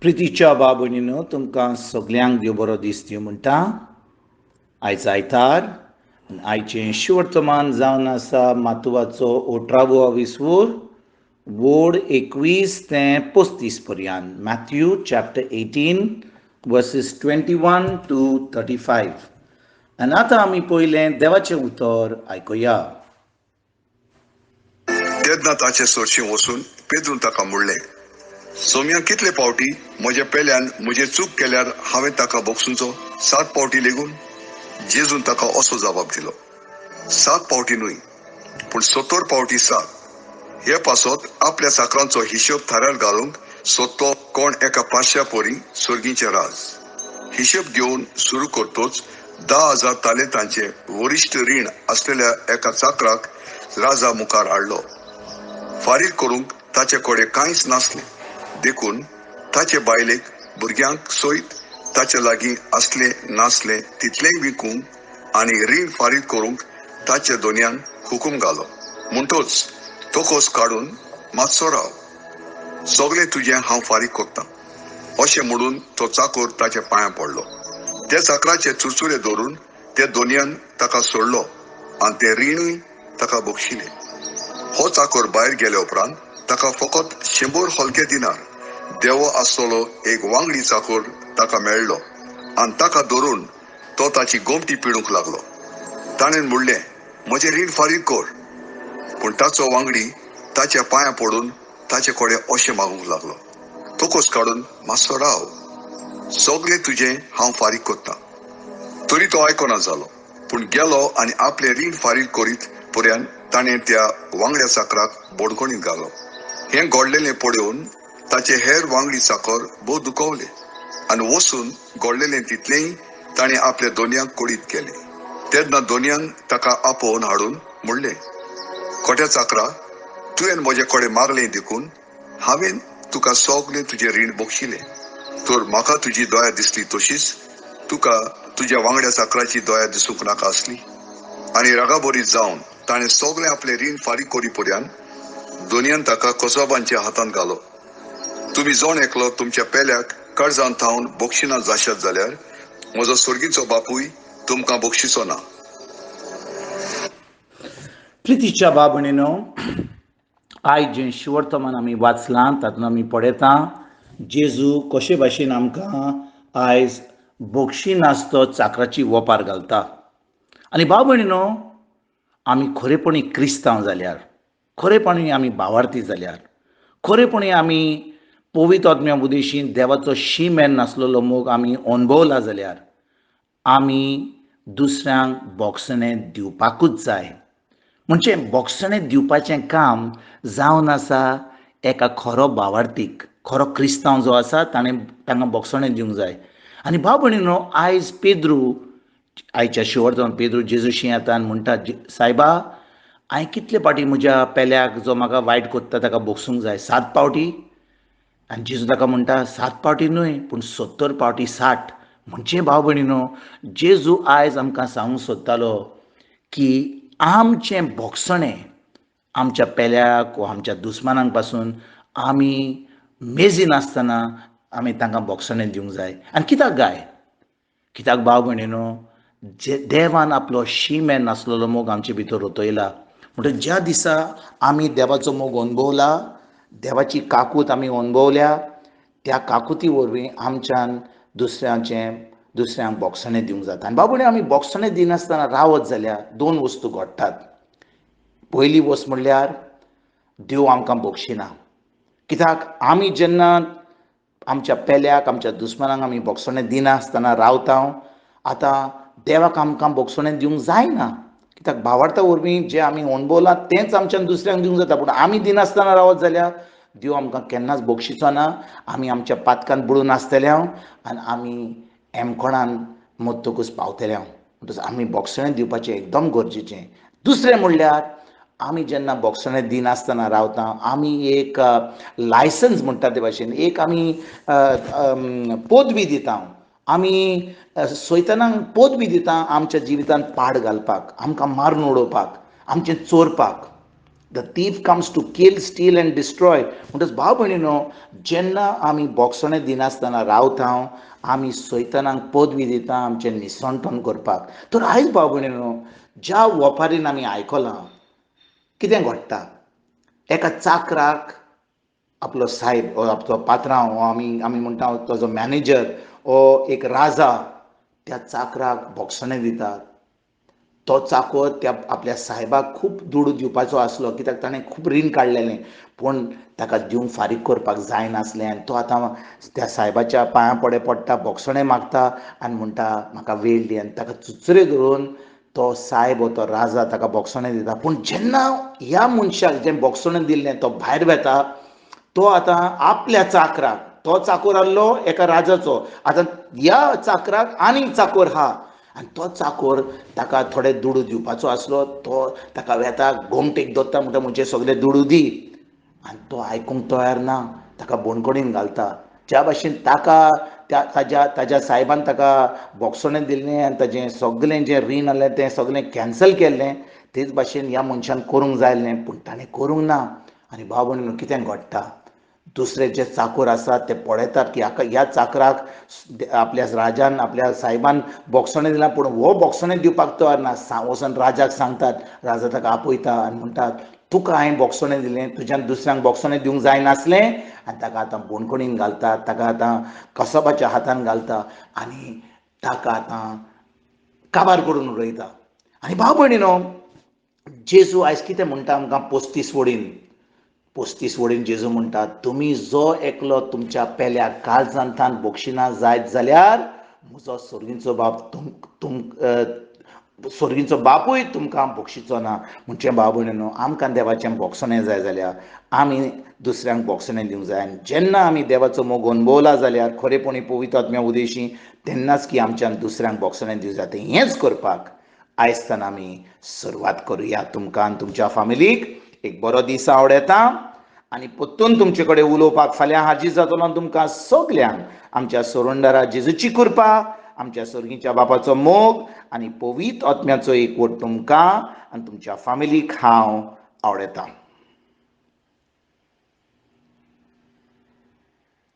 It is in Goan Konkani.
प्रितीच्या भाव भयणीनो, तुमकां सगल्यांक देव बरो दीस दिवं म्हणटा. आयज आयतार आनी आयचें शुवर्तमान जावन आसा मातुवाचो ओठरावो विसवूर वोड 21 ते 35 पर्यंत, Matthew chapter 18 verses 21 to 35. आनी आतां आमी पयलें देवाचें उतर आयकुया. तेन्ना ताचे सरशीं वचून पेद्रून ताका म्हणलें, सोम्या, कितले पावटी म्हज्या पेल्यान म्हजेर चूक केल्यार हांवें ताका बोगसुचो? 7 पावटी लेगून? जेजून ताका असो जबाब दिलो, 7 पावटी न्हय, पूण 70 पावटी 7. हे पासत आपल्या चाकरांचो हिशोब थाऱ्यार घालूंक सोदतो कोण एका पांचश्या परी सर्गीचें राज. हिशोब घेवन सुरू करतोच 10,000 तालेंतांचें वरिश्ठ रीण आसलेल्या एका चाकराक राजा मुखार हाडलो. फारीक करूंक ताचे कडेन कांयच नासलें, देखून ताचे बायलेक भुरग्यांक सयत ताचे लागीं आसलें नासलें तितलेंय विकूंक आनी रीण फारीक करूंक ताच्या दोनयान हुकूम घालो. म्हणटोच तोकोस काडून मातसो राव, सगळें तुजें हांव फारीक करतां, अशें म्हणून तो चाकोर ताच्या पांयां पडलो. त्या चाकराचे चुरचुरे धरून त्या दोनयान ताका सोडलो आनी तें रिणूय ताका बक्षिलें. हो चाकोर भायर गेल्या उपरांत ताका फकत 100 हलके दिनार देवो आसतलो एक वांगडी चाकोर ताका मेळ्ळो आनी ताका धरून तो ताची गोमटी पिडूंक लागलो. ताणें म्हणलें, म्हजें रीण फारीक कर. पूण ताचो वांगडी ताच्या पांयां पडून ताचे कडेन अशें मागूंक लागलो, तोकोस काडून मातसो राव, सगळें तुजें हांव फारीक करतां. तरी तो आयकना जालो, पूण गेलो आनी आपलें रीण फारीक करीत पर्यंत ताणें त्या वांगड्या चाकराक बोडकोणीत घालो. हें घडलेलें पळोवन ताचे हेर वांगडी चाकर भोव दुखवले आनी वचून घडलेलें तितलेंय ताणें आपल्या दोनयांक कळीत केलें. तेन्ना दोनयान ताका आपोवन हाडून म्हणलें, खोट्या चाकरा, तुवें म्हजे कडेन मागलें देखून हांवें तुका सगळें तुजें रीण बक्षिलें. तर म्हाका तुजी दया दिसली तशीच तुका तुज्या वांगड्या चाकराची दया दिसूंक नाका आसली. आनी रागाबरीत जावन ताणें सगळें आपलें रीण फारीक करी पर्यंत दोनयान ताका कसबांच्या हातांत घालो. तुमी जण एकलो तुमच्या पेल्याक कर्जान थावन बक्षिना जाशात जाल्यार म्हजो सर्गीचो बापूय तुमकां बक्षिचो ना. प्रितीच्या भाव भयणीनो, आयज जें शिवर्तमान आमी वाचलां तातूंत आमी पळयता जेजू कशे भाशेन आमकां आयज बक्षी नासतो चाकराची वपार घालता. आनी भाव भयणीनो, आमी खरेपणी क्रिस्तांव जाल्यार, खरेपणी आमी भावार्थी जाल्यार, खरेपणी आमी पवित्र आत्म्या उदेशीन देवाचो शीमेन नासलेलो मोग आमी अणभवला जाल्यार आमी दुसऱ्यांक बोगसणें दिवपाकूच जाय. म्हणजे बोगसणें दिवपाचें काम जावन आसा एका खरो भावार्थीक, खरो क्रिस्तांव जो आसा ताणें तांकां बोगसणें दिवंक जाय. आनी भाव भयणीनो, आयज पेद्रू, आयच्या शिवर्तमान पेद्रू जेजूशी येता आनी म्हणटा, सायबा, हांवें कितले पावटी म्हज्या पेल्याक जो म्हाका वायट कोत्ता ताका बोगसूंक जाय? 7 पावटी? आनी जेजू ताका म्हणटा, 7 पावटी न्हय, पूण 70 पावटी 60. म्हणजे भाव भयणीनो, जेजू आयज आमकां सांगूंक सोदतालो की आमचें बोगसणें आमच्या पेल्याक वा आमच्या दुस्मानांक पासून आमी मेजिनासतना आमी तांकां बोगसणें दिवंक जाय. आनी कित्याक गाय? कित्याक भाव भयणीनो, जे देवान आपलो शीमेन नासलेलो मोग आमचे भितर रोतयला. म्हणटकच ज्या दिसा आमी देवाचो मोग अणभवला, देवाची काकूत आमी अणभवल्या, त्या काकुती वरवीं आमच्यान दुसऱ्यांक बोगसणें दिवंक जाता. आनी भाव भयणी, आमी बोगसणें दिनासतना रावत जाल्यार 2 वस्तू घडटात. पयली वस्त म्हणल्यार देव आमकां बक्षिना. कित्याक आमी जेन्ना आमच्या पेल्याक, आमच्या दुस्मानांक आमी बोगसणें दिनासतना रावता, आतां देवाक आमकां बोगसणें दिवंक जायना. कित्याक भावार्था वरवीं जें आमी अणभवलां तेंच आमच्यान दुसऱ्यांक दिवंक जाता. पूण आमी दिनासतना रावत जाल्यार देव आमकां केन्नाच बक्षिचो ना. आमी आमच्या पातकान बुडून आसतले आनी आमी एमकोणान मरतकूच पावतले. म्हणटकच आमी बोगसणें दिवपाचें एकदम गरजेचें. दुसरें म्हणल्यार आमी जेन्ना बोगसणें दिनासतना रावता, आमी एक लायसन्स म्हणटा ते भाशेन एक आमी पदवी दिता. आमी सैतानाक पदवी दिता आमच्या जिवितांत पाड घालपाक, आमकां मारून उडोवपाक, आमचें चोरपाक. The thief comes to kill, steal and destroy. म्हणटच भाव भयणीनो, जेन्ना आमी बोगसणें दिनासतना रावता, आमी सैतानाक पदवी दिता आमचें निसणटण करपाक. तर आयज भाव भयणीनो, ज्या वपारीन आमी आयकलां कितें घडटा, एका चाकराक आपलो सायब ओ आपलो पात्रांव, आमी आमी म्हणटा ताजो मॅनेजर ओ एक राजा, त्या चाकराक बोगसणें दितात. तो चाकोर त्या आपल्या सायबाक खूब दुडू दिवपाचो आसलो, कित्याक ताणें खूब रीण काडलेलें, पूण ताका दिवंक फारीक करपाक जायनासलें. आनी तो आतां त्या सायबाच्या पांयां पडे पडटा, बोगसणें मागता आनी म्हणटा म्हाका वेळ दी. आनी ताका चुचरे धरून तो सायब हो तो राजा ताका बोगसणें दिता. पूण जेन्ना ह्या मनशाक जें बोगसणें दिल्लें तो भायर वेता, तो आतां आपल्या चाकराक, तो चाकोर आहलो एका राजाचो, आतां ह्या चाकराक आनीक चाकोर आहा आनी तो चाकोर ताका थोडे दुडू दिवपाचो आसलो, तो ताका वेता गोमटेक दोत्ता, म्हणटा म्हजे सगळे दुडू दी. आनी तो आयकूंक तयार ना, ताका बोणकोणीन घालता. ज्या भाशेन ताका त्या ताज्या ताज्या सायबान ताका बोगसणें दिल्लें आनी ताजें सगळें जें रीण आहलें तें सगळें कॅन्सल केल्लें, तेच भाशेन ह्या मनशान करूंक जाय आसलें, पूण ताणें करूंक ना. आनी भाव भयणीनो, कितें घडटा, दुसरे जे चाकोर आसात ते पळयतात की हाका ह्या चाकराक आपल्या राजान आपल्या सायबान बोगसणें दिलां, पूण हो बोगसणें दिवपाक तयार ना. वचोन राजाक सांगतात, राजा ताका आपयता आनी म्हणटात तुका हांवें बोगसणें दिलें, तुज्यान दुसऱ्यांक बोगसणें दिवंक जायनासलें. आनी ताका आतां बोणकणीन घालतात, ताका आतां कसबाच्या हातान घालता आनी ताका आतां काबार करून उडयता. आनी भाव भयणीनो, जेजू आयज कितें म्हणटा आमकां, 35 वडीन, 35 वडीन जेजू म्हणटा, तुमी जो एकलो तुमच्या पेल्या काळजांतान बोगशिना जायत जाल्यार म्हजो सर्गींचो बाप तुम तुम सर्गींचो बापूय तुमकां बोगशिचो ना. म्हणचे भाव भयणीनो, आमकां देवाचें बोगसणें जाय जाल्यार आमी दुसऱ्यांक बोगसणें दिवंक जाय. आनी जेन्ना आमी देवाचो मोग अणभवला जाल्यार खरेपणी पवित्र आत्म्या उदेशी, तेन्नाच की आमच्यान दुसऱ्यांक बोगसणें दिवंक जाय. हेंच करपाक आयजतान आमी सुरवात करुया. तुमकां आनी तुमच्या फामिलीक एक बरो दीस आवडता आनी परतून तुमचे कडेन उलोवपाक फाल्यां हाजीर जातलो. तुमकां सगल्यांक आमच्या सोरंडरा जेजूची कृपा, आमच्या सर्गीच्या बापाचो मोग आनी पवित्र आत्म्याचो एकवट तुमकां आनी तुमच्या फामिलीक हांव आवडता.